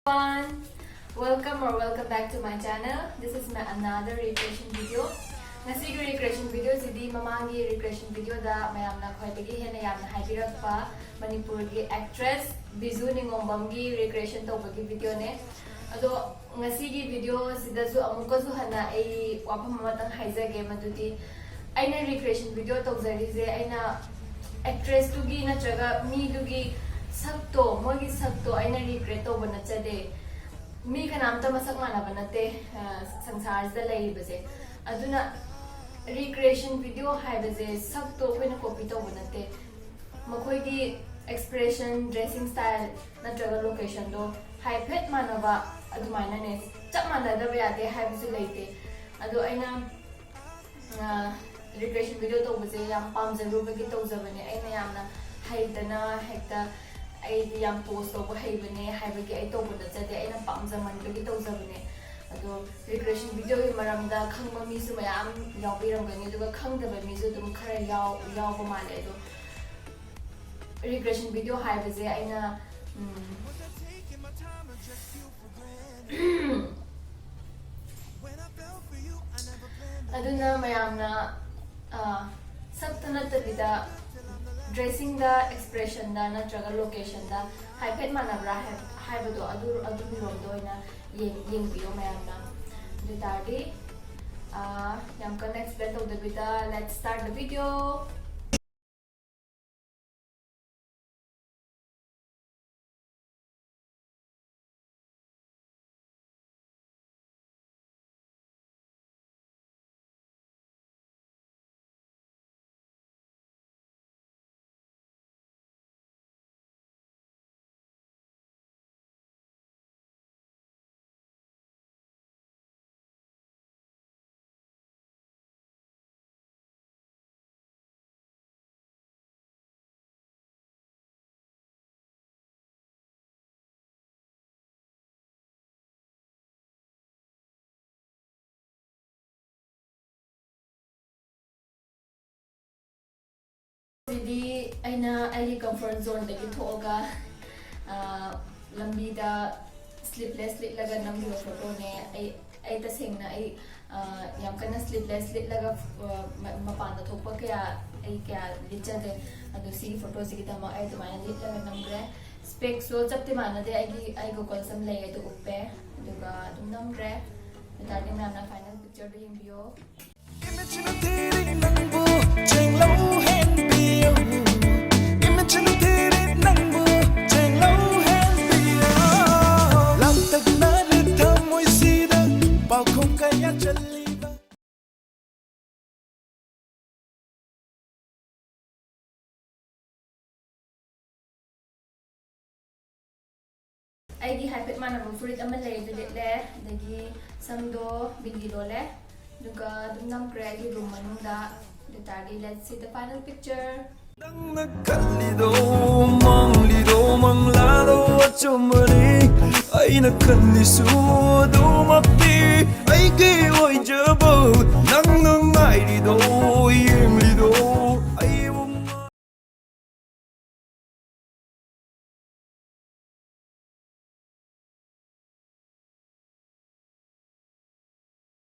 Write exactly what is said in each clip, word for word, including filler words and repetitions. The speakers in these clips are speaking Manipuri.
Everyone, welcome or welcome back to my channel. This is my another recreation video. ꯉꯁꯤꯒꯤ recreation video ꯁꯤꯗꯤ ꯃꯃꯥꯡꯒꯤ recreation video ꯗ ꯃꯌꯥꯝꯅ ꯈ꯭ꯋꯥꯏꯗꯒꯤ ꯍꯦꯟꯅ ꯌꯥꯝꯅ ꯍꯥꯏꯕꯤꯔꯛꯄ ꯃꯅꯤꯄꯨꯔꯒꯤ actress ꯕꯤꯖꯨ ꯅꯤꯉꯣꯝꯕꯝꯒꯤ recreation ꯇꯧꯕꯒꯤ video ꯅꯦ꯫ ꯑꯗꯣ ꯉꯁꯤꯒꯤ video ꯁꯤꯗꯁꯨ ꯑꯃꯨꯛꯀꯁꯨ ꯍꯟꯅ ꯑꯩ ꯋꯥꯐꯝ ꯑꯃꯇꯪ ꯍꯥꯏꯖꯒꯦ, ꯃꯗꯨꯗꯤ ꯑꯩꯅ recreation video ꯇꯧꯖꯔꯤꯁꯦ ꯑꯩꯅ actress ꯇꯨꯒꯤ ꯅꯠꯇ꯭ꯔꯒ ꯃꯤꯗꯨꯒꯤ ꯁꯛꯇꯣ, ꯃꯣꯏꯒꯤ ꯁꯛꯇꯣ ꯑꯩꯅ recreate ꯇꯧꯕ ꯅꯠꯆꯗꯦ꯫ ꯃꯤ ꯀꯅꯥꯝꯇ ꯃꯁꯛ ꯃꯥꯟꯅꯕ ꯅꯠꯇꯦ, ꯑ, ꯁꯪꯁꯥꯔꯁꯤꯗ ꯂꯩꯔꯤꯕꯁꯦ꯫ ꯑꯗꯨꯅ recreation video ꯍꯥꯏꯕꯁꯦ ꯁꯛꯇꯣ ꯑꯩꯈꯣꯏꯅ copy ꯇꯧꯕ ꯅꯠꯇꯦ꯫ ꯃꯈꯣꯏꯒꯤ expression, dressing style ꯅꯠꯇ꯭ꯔꯒ location ꯗꯣ ꯍꯥꯏꯐꯦꯠ ꯃꯥꯟꯅꯕ ꯑꯗꯨꯃꯥꯏꯅꯅꯦ꯫ ꯆꯞ ꯃꯥꯟꯅꯗꯕ ꯌꯥꯗꯦ ꯍꯥꯏꯕꯁꯨ ꯂꯩꯇꯦ꯫ ꯑꯗꯣ ꯑꯩꯅ, ꯑ, recreation video ꯇꯧꯕꯁꯦ ꯌꯥꯝ ꯄꯥꯝꯖꯔꯨꯕꯒꯤ ꯇꯧꯖꯕꯅꯦ꯫ ꯑꯩꯅ ꯌꯥꯝꯅ ꯍꯩꯇꯅ ꯍꯦꯛꯇ ꯑꯩꯗꯤ ꯌꯥꯝ pose ꯇꯧꯕ ꯍꯩꯕꯅꯦ ꯍꯥꯏꯕꯒꯤ ꯑꯩ ꯇꯧꯕ ꯅꯠꯆꯗꯦ, ꯑꯩꯅ ꯄꯥꯝꯖꯃꯟꯕꯒꯤ ꯇꯧꯖꯕꯅꯦ꯫ ꯑꯗꯣ recreation video ꯒꯤ ꯃꯔꯝꯗ ꯈꯪꯕ ꯃꯤꯁꯨ ꯃꯌꯥꯝ ꯌꯥꯎꯕꯤꯔꯝꯒꯅꯤ, ꯑꯗꯨꯒ ꯈꯪꯗꯕ ꯃꯤꯁꯨ ꯑꯗꯨꯝ ꯈꯔ ꯌꯥꯎ-, ꯌꯥꯎꯕ ꯃꯥꯜꯂꯦ꯫ ꯑꯗꯣ recreation video ꯍꯥꯏꯕꯁꯦ ꯑꯩꯅ, ꯎꯝ, ꯑꯗꯨꯅ ꯃꯌꯥꯝꯅ, ꯑ, ꯁꯛꯇ ꯅꯠꯇꯕꯤꯗ dressing ꯗ, expression ꯗ ꯅꯠꯇ꯭ꯔꯒ location ꯗ ꯍꯥꯏꯐꯦꯠ ꯃꯥꯟꯅꯕ꯭ꯔꯥ ꯍꯥꯏ-, ꯍꯥꯏꯕꯗꯣ ꯑꯗꯨ, ꯑꯗꯨꯒꯤꯔꯣꯝꯗ ꯑꯣꯏꯅ ꯌꯦꯡ-, ꯌꯦꯡꯕꯤꯌꯣ ꯃꯌꯥꯝꯅ꯫ ꯑꯗꯨ ꯇꯥꯔꯗꯤ, ꯑ, ꯌꯥꯝ ꯀꯟꯅ explain ꯇꯧꯗꯕꯤꯗ, let's start the video. ꯁꯤꯗꯤ ꯑꯩꯅ ꯑꯩꯒꯤ comfort zone ꯗꯒꯤ ꯊꯣꯛꯑꯒ, ꯑ, ꯂꯝꯕꯤꯗ Sleeveless ꯂꯤꯠꯂꯒ ꯅꯝꯈꯤꯕ ꯐꯣꯇꯣꯅꯦ꯫ ꯑꯩ ꯑꯩ ꯇꯁꯦꯡꯅ ꯑꯩ ꯑ, ꯌꯥꯝ ꯀꯟꯅ sleeveless ꯂꯤꯠꯂꯒ ꯑ, ꯃ- ꯃꯄꯥꯟꯗ ꯊꯣꯛꯄ ꯀꯌꯥ ꯑꯩ ꯀꯌꯥ ꯂꯤꯠꯆꯗꯦ꯫ ꯑꯗꯣ ꯁꯤꯒꯤ ꯐꯣꯇꯣꯁꯤꯒꯤꯗꯃꯛ ꯑꯩ ꯑꯗꯨꯃꯥꯏꯅ ꯂꯤꯠꯂꯒ ꯅꯝꯈ꯭ꯔꯦ꯫ Specꯁꯨ ꯆꯞꯇꯤ ꯃꯥꯟꯅꯗꯦ, ꯑꯩꯒꯤ ꯑꯩ Googleꯁꯝ ꯂꯩ, ꯑꯗꯨ ꯎꯞꯄꯦ꯫ ꯑꯗꯨꯒ ꯑꯗꯨꯝ ꯅꯝꯈ꯭ꯔꯦ꯫ ꯑꯗꯨ ꯇꯥꯔꯗꯤ ꯃꯌꯥꯝꯅ final pictureꯗꯣ ꯌꯦꯡꯕꯤꯌꯣ꯫ Imagine ꯊꯤꯔꯤ ꯅꯪꯕꯨ ꯆꯦꯡꯂꯧ ꯍꯦꯟꯕꯤꯌꯨ꯫ Imagine ꯊꯤꯔꯤ ꯅꯪꯕꯨ ꯆꯦꯡꯂꯧ ꯍꯦꯟꯕꯤꯌꯨ꯫ ꯂꯥꯡꯇꯛꯅꯔꯦ ꯊꯃꯣꯏꯁꯤꯗ ꯄꯥꯎꯈꯣꯡ ꯀꯌꯥ ꯆꯜꯂꯤꯕ꯫ ꯑꯩꯒꯤ ꯍꯥꯏꯐꯦꯠ ꯃꯥꯟꯅꯕ ꯐꯨꯔꯤꯠ ꯑꯃ ꯂꯩ, ꯑꯗꯨ ꯂꯤꯠꯂꯦ꯫ ꯑꯗꯒꯤ ꯁꯝꯗꯣ ꯕꯤꯟꯗꯤ ꯂꯣꯜꯂꯦ꯫ ꯑꯗꯨꯒ ꯑꯗꯨꯝ ꯅꯝꯈ꯭ꯔꯦ ꯑꯩꯒꯤ room ꯃꯅꯨꯡꯗ꯫ ꯑꯗꯨ ꯇꯥꯔꯗꯤ let's see the final picture. ꯅꯪꯅ ꯈꯜꯂꯤꯗꯣ ꯃꯪꯂꯤꯗꯣ ꯃꯪꯂꯥꯗꯣ ꯑꯆꯨꯝꯕꯅꯤ꯫ ꯑꯩꯅ ꯈꯜꯂꯤꯁꯨ ꯑꯗꯨꯃꯛꯇꯤ꯫ ꯑꯩꯒꯤ ꯑꯣꯏꯖꯕ ꯅꯪꯅ ꯉꯥꯏꯔꯤꯗꯣ ꯌꯦꯡꯂꯤꯗꯣ ꯑꯩꯕꯨ꯫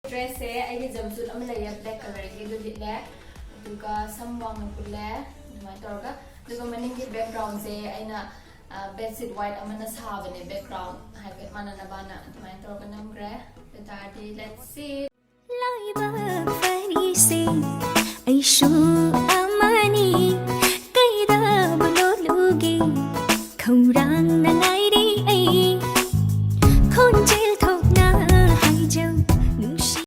Dressꯁꯦ ꯑꯩꯒꯤ jumpsuit ꯑꯃ ꯂꯩꯌꯦ, black colourꯒꯤ, ꯑꯗꯨ ꯂꯤꯠꯂꯦ꯫ ꯑꯗꯨꯒ ꯁꯝ ꯋꯥꯡꯅ ꯄꯨꯜꯂꯦ, ꯑꯗꯨꯃꯥꯏꯅ ꯇꯧꯔꯒ꯫ ꯑꯗꯨꯒ ꯃꯅꯤꯡꯒꯤ backgroundꯁꯦ ꯑꯩꯅ, ꯑ, bedsheet white ꯑꯃꯅ ꯁꯥꯕꯅꯦ, background ꯍꯥꯏꯐꯦꯠ ꯃꯥꯟꯅꯅꯕꯅ꯫ ꯑꯗꯨꯃꯥꯏꯅ ꯇꯧꯔꯒ ꯅꯝꯈ꯭ꯔꯦ꯫ ꯑꯗꯨ ꯇꯥꯔꯗꯤ let's see꯫ ꯂꯥꯏꯕꯛ ꯐꯔꯤꯁꯦ ꯑꯩꯁꯨ ꯑꯃꯅꯤ, ꯀꯩꯗꯕꯨ ꯂꯣꯠꯂꯨꯒꯦ, ꯈꯧꯔꯥꯡꯅ ꯉꯥꯏꯔꯤ ꯑꯩ, ꯈꯣꯟꯖꯦꯜ ꯊꯣꯛꯅ ꯍꯥꯏꯖꯧ ꯅꯨꯡꯁꯤ꯫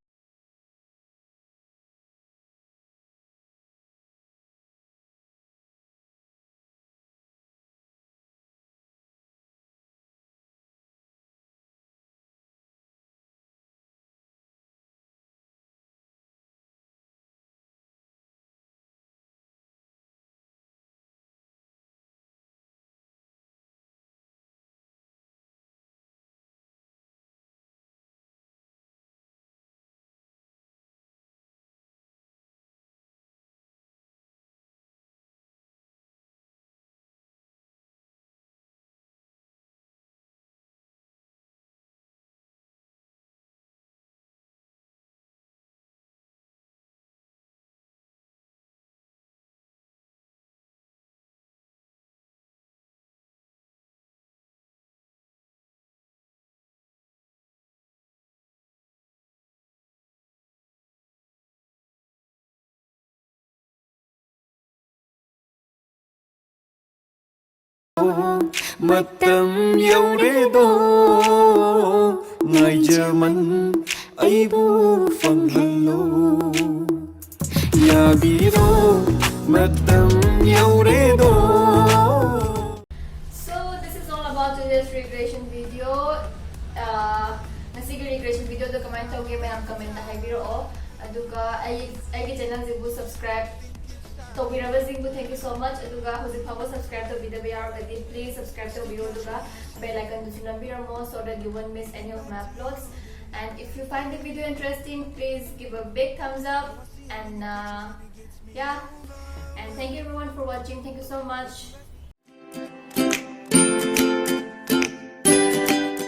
ꯃꯇꯝ ꯌꯧꯔꯦꯗꯣ, ꯉꯥꯏꯖꯃꯟ ꯑꯩꯕꯨ ꯐꯪꯍꯜꯂꯣ꯫ ꯌꯥꯕꯤꯔꯣ, ꯃꯇꯝ ꯌꯧꯔꯦꯗꯣ꯫ So this is all about today's reaction video. Uh, ꯉꯁꯤꯒꯤ reaction video ꯗꯣ ꯀꯃꯥꯏꯅ ꯇꯧꯒꯦ ꯃꯌꯥꯝ comment ꯇ ꯍꯥꯏꯕꯤꯔꯛꯑꯣ꯫ ꯑꯗꯨꯒ ꯑꯩ ꯑꯩꯒꯤ channel ꯁꯤꯕꯨ subscribe ꯇꯧꯕꯤꯔꯕꯁꯤꯡꯕꯨ thank you so much. ꯑꯗꯨꯒ ꯍꯧꯖꯤꯛ ꯐꯥꯎꯕ subscribe ꯇꯧꯕꯤꯗꯕ ꯌꯥꯎꯔꯒꯗꯤ please subscribe ꯇꯧꯕꯤꯌꯣ꯫ ꯑꯗꯨꯒ bell icon ꯗꯨꯁꯨ ꯅꯝꯕꯤꯔꯝꯃꯣ, so that you won't miss any of my uploads. And if you find the video interesting, please give a big thumbs up. And uh, yeah, and thank you everyone for watching. Thank you so much.